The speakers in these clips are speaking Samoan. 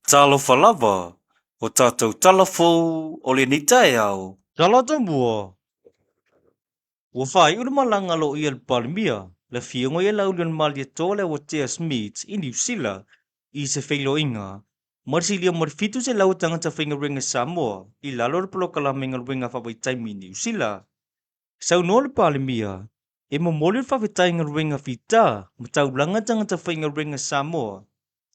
Talofa lava, o tatou tala fou o lenei taeao. Tala tumua. Ua faaiu le malaga aloaia a le Palemia, le Afioga ia Laaulialemalietoa Leauatea Smith i Niu Sila i se feiloaiga ma le silia ma le 700 o tagata faigaluega Samoa i lalo o le polokalame galuega faavaitaimi i Niu Sila. Saunoa le Palemia, e momoli le faafetai i galuega fita ma taulaga tagata faigaluega Samoa,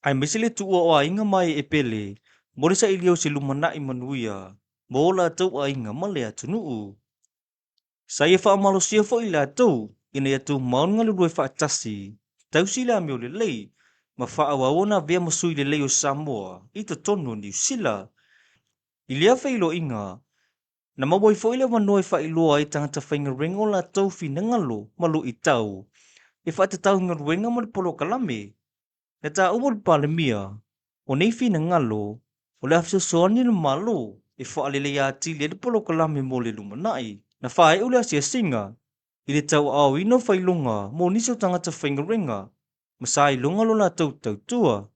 aemaise le tuua o aiga ma e pele mo le sailia o se lumanai manuia mo o latou aiga ma le atunuu. Sa ia faamalosia foi latou ina ia tumau le galulue faatasi, tausi le amio lelei ma faaauau ona avea ma sui lelei o Samoa i totonu o Niu Sila. I lea feiloaiga, Na maua ai foi le avanoa e faailoa ai tagata faigaluega o latou finagalo ma luitau e faatatau i galuega ma le polokalame. Na taua le Palemia, o nei finagalo o le a fesoasoani le Malo e faaleleia atili ai le polokalame mo le lumanai. Na faaiu le asiasiga i le tauaaoina o faailoga mo nisi o tagata faigaluega ma sa iloga lo latou tautua.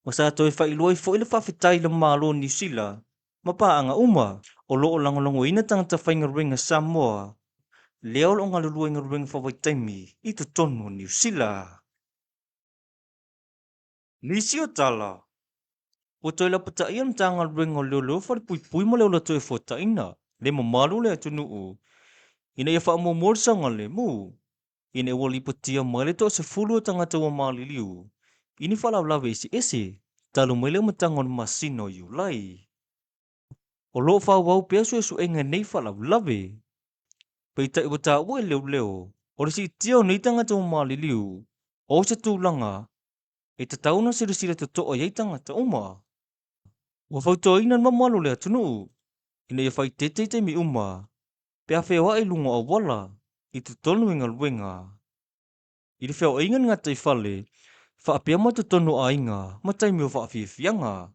Ma sa toe faailoa ai foi le faafetai i le Malo o Niu Sila ma paaga uma o lo o lagolagoina tagata faigaluega Samoa lea o lo o galulue i galuega faavaitaimi i totonu o Niu Sila. Nisi o tala, Ua toe lapataia le Matagaluega o Leoleo Falepuipui ma le Ola Toefuataina le mamalu o le atunuu ina ia faamuamua le saogalemu ina ua lipotia mai le toasefulu o tagata ua maliliu i ni faalavelave eseese talu mai le amataga o le masina o Iulai. O lo o faaauau pea suesuega i nei faalavelave. Peitai ua taua e leoleo, o le siitia o nei tagata ua maliliu, o se tulaga e tatau ona silasila totoa i ai tagata uma. Ua fautuaina le mamalu o le atunuu ina ia faaeteete i taimi uma pe a feoai i luga o auala i totonu i galuega, i le feoaiga i le gataifale, faapea ma totonu o aiga ma taimi o faafiafiaga.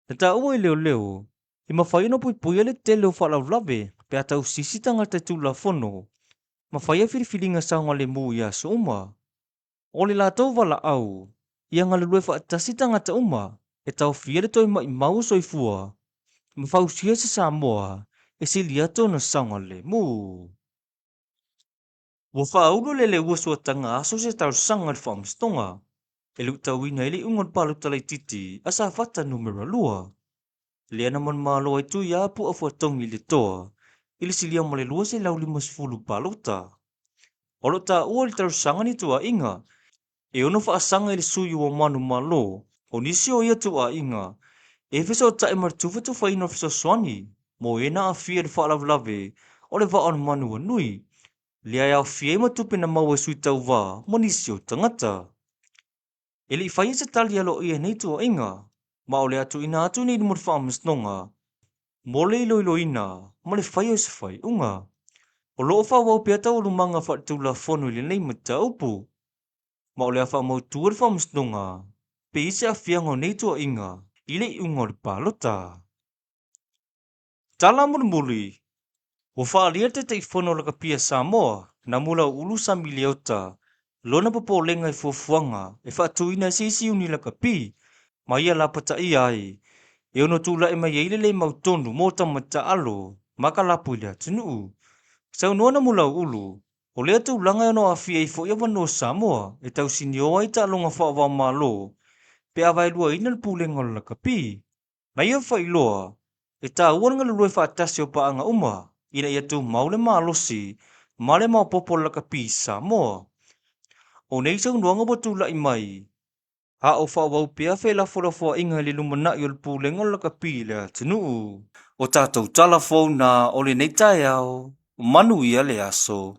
Na taua e leoleo, e mafai ona puipuia le tele o faalavelave pe a tausisi tagata i Tulafono ma faia filifiliga saogalemu i aso uma. O le latou valaau, ia galulue faatasi tagata uma e taofia le toe maimau o soifua ma fausia se Samoa e sili atu ona saogalemu. Ua faaulu le leua suataga aso se talosaga i le Faamasinoga e luitauina ai le iuga o le palota laitiiti a Safata Numera 2, lea na manumalo ai Tuia Puaafuatogi i le toa i le silia ma le 250 palota. O lo o taua i le talosaga ni tuuaiga e ono faasaga i le sui ua manumalo o nisi o ia tuuaiga e fesootai ma le tufatufaina o le fesoasoani mo e na aafia i le faalavelave o le vaa o le Manuanui, lea e aofia ai ma tupe na maua e sui tauva ma nisi o tagata. E le i faia se tali aloaia i nei tuuaiga, ma o le a tuuina atu nei i luma o le Faamasinoga mo le iloiloina ma le faia o se faaiuga. O lo o faaauau pea taualumaga faaletulafono i lenei mataupu, ma o le a faamautu e le Faamasinoga pe i ai se aafiaga o nei tuuaiga i le iuga o le palota. Tala mulimuli, Ua faaalia le Taitaifono o Lakapi a Samoa, Namulauulu Sami Leota, lona popolega i fuafuaga e faatuina ai se isi iuni lakapi ma ia lapataia ai e ono tulai mai ai le le mautonu mo tama taalo ma kalapu i le atunuu. Saunoa Namulauulu, o lea tulaga e ono aafia ai foi avanoa o Samoa e tausinioa ai taaloga faava-o-Malo pe a vaeluaina le pulega o le lakapi. Na ia faailoa, e taua le galulue faatasi o paaga uma ina ia tumau le malosi ma le maopoopo o le lakapi i Samoa. O nei saunoaga ua tulai mai, a o faaauau pea felafolafoaiga i le lumanai o le pulega o le lakapi i le atunuu. O tatou tala fou na o lenei taeao, manuia le aso.